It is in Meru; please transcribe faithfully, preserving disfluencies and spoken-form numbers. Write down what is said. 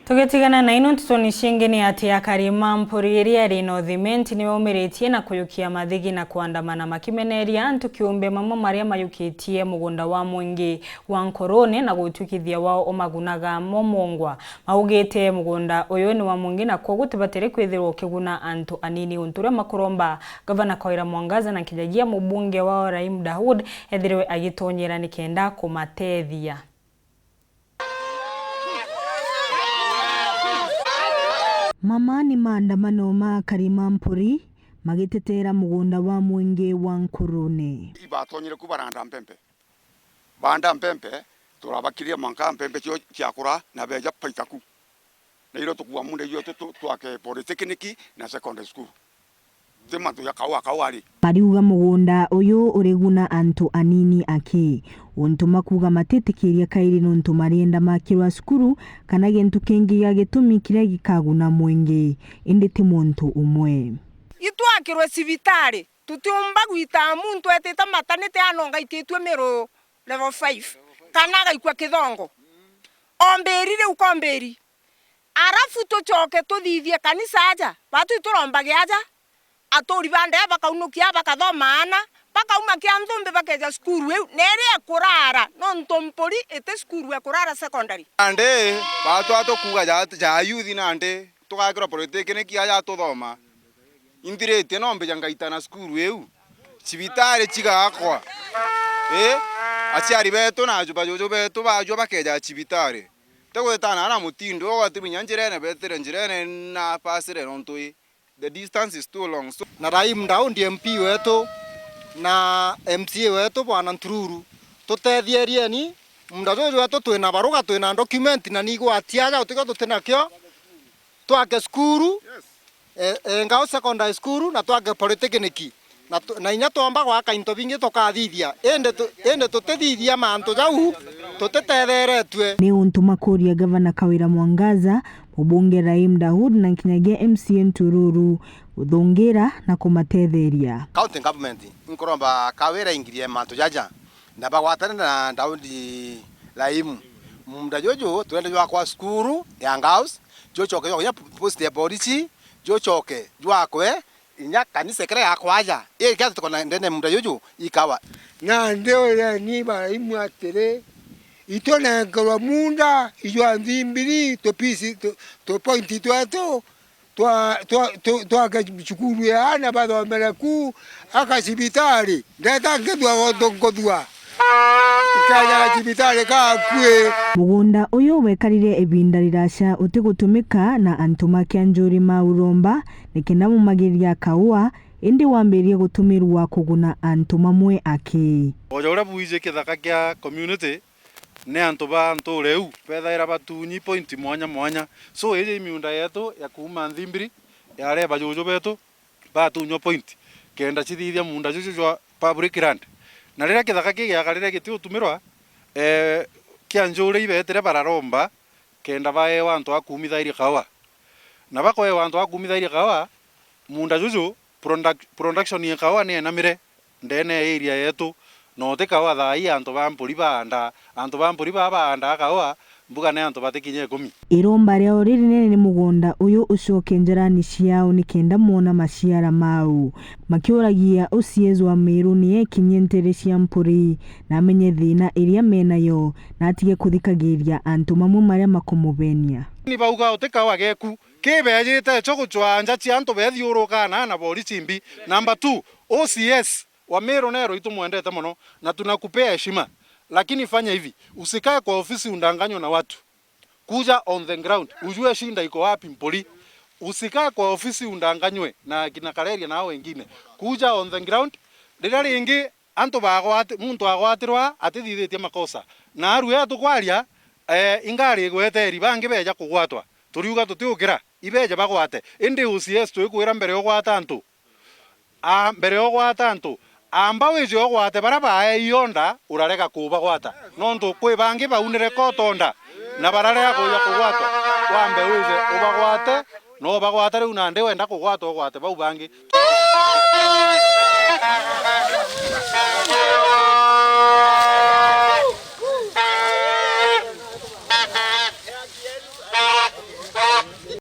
Tugitigana na ino, ntetoni ciingi ni ati akari ma Mpuri iria iri North Imenti ni maumiritie na kuyukia mathigi na kuandamana, makimeneria antu kiumbe mamwe maria mayukitie mugunda wa mwingi wa Nkurune na gutwikithia wao umagunaga mo mungwa. Maugite mugunda uyu ni wa mwingi na kwoguo gutibatire kwithirwa ukiguna antu anini, untu uria makuromba Gavana Kawira Mwangaza na nkinyagia mubunge wao Rahim Daud ethirwe agitonyera nikenda kumatethia. Mama ni maandamano ma akari ma Mpuri magiteteera mugunda wa mwingi wa Nkurune. Ibatonyire ku baranda mpempe. Baanda mpempe, turabakiria mwanka mpempe cio ciakura na beja paita ku. Na irio tukuua munda ijwetu tu-, twake polytechnic na secondary school. Ti mantu ja kaua kaua ri. Mariuga mugunda uyu uriguna antu anini aki, untu makuuga matitikiria kairi nontu marienda makirwa cukuru kana gintu kingi gia gitumi kiria gikaguna mwingi, indi ti muntu umwe. Itwakirwe cibitari, tutiumba gwita muntu etite matanite anongaititue Miru level five, kana agaikua kithongo. Ombiri riu kombiri. Arafu tucoke tuthithie kanisa aja, batu iturombagia aja, aturi ba ndea bakaunukia bakathoma aana, bakauma kia nthumbi bakeja cukuru iu, na iria ekurara, nontu Mpuri iti cukuru ekurara secondary. Nandi, batwa tukuuga ja, ja youth nandi, tugakirwa polytechnic aja tuthoma. Inthiritie no mbija ngaitana cukuru iu, cibitari cigakwa. Ii, aciari betu na aju-, bajuju betu bajua bakeja cibitari. Ti gwitana na mutindo, ugwati binya njirene, betire njirene na pasire nontu ii, the distance is too long. So, na Rahim Daud M P wetu na M C A wetu Bwana Ntururu, tutetherieni, munda juju wetu twina baruga, twina document na nigwati aja utikio tutinakio. Twake cukuru, e, e, Ngao Secondary School, na twake polytechnic. Na tu-, na inya twomba gwaka into bingi tukathithia. Indi tu-, indi tutithithia mantu jau, tutitetheretue. Ni untu makuria Gavana Kawira Mwangaza, mubunge Rahim Daud na nkinyagia M C A Ntururu guthungira na kumatetheria. County government, nkuromba Kawira ingirie mantu jaja. Na bagwatane na Daudi Laimu. Munda juju turenda jwakwa cukuru ya Ngaus, jucoke jwakwa inya post ya borisi, jucoke jwakwe inya kanisa ikira ya kwaja. Ii kiatu tukona ndene munda juju ikawa. Nandi uria ni Laimu atiri, itunenkerwa munda ijwa nthimbiri, tupisi, tu, tupointi twetu, twa, twa, tu, twake cukuru ya aana bathomere ku, aka cibitari, ndeta nkethua gontu nkuthua. Nkaja cibitari kakui. Mugunda uyu wekarire ibinda riraca utigutumika na antu ma Kianjuri ma uromba, nikenda mumagiria kaua, indi wambirie gutumirwa kuguna antu mamwe aki. Oja uria bwiji kithaka kia community, ni antu ba nture iu bethaira batunyi point mwanya mwanya. So, iji i miunda yetu ya kuuma Nthimbiri, ya aria bajuju betu batunywa point, kenda cithithia munda juju jwa public land. Na riria kithaka kigiaka riria gitiutumirwa, eh, Kianjuri ibetire bararomba, kenda baewa antu a kuumithairia kaua. Na bakoewa antu a kuumithairia kaua, munda juju produc-, production ya kaua ni enamire ndene ya area yetu, na uti kaua thaa ii antu ba Mpuri baanda, antu ba Mpuri baa baandaa kaua, mbuga ni antu batikinya ikumi. Iromba riao ririnene ni mugunda uyu ucoke njarani ciao nikenda mwona maciara mau. Makiuragia O C S wa Meru ni ekinyie ntere cia Mpuri na amenye thina iria menayo na atige kuthikagiria antu mamwe maria makumubenia. Ni bauga uti kaua geku, kibejite cho gucwaa nja cia antu bethiurukaa na na borisi mbi. Number two, O C S wa Meru Nero itumwendete mono na tunakupea heshima, lakini fanya hivi, usikae kwa ofisi undanganywe na watu. Kuja on the ground, ujue shida iko wapi Mpuri. Usikae kwa ofisi undanganywe na kina Kareria na hao wengine. Kuja on the ground. Riria ringi antu bagwati-, muntu agwatirwa atithithitie makosa, na arue atukwaria, eh, ingari igweteri, bangi beja kugwatwa, turiuga tutiukira, ibeje bagwate. Indi O C S twikwira mbere ugwata antu, a, mbere ugwata antu, amba wije ugwate baria baeio nda, urarega kubagwata. Nontu kwi bangi baunire koto nda, na bararega kuja kugwatwa. Wambe wije ubagwate, na ubagwate riu nandi wenda kugwatwa ugwate bau bangi.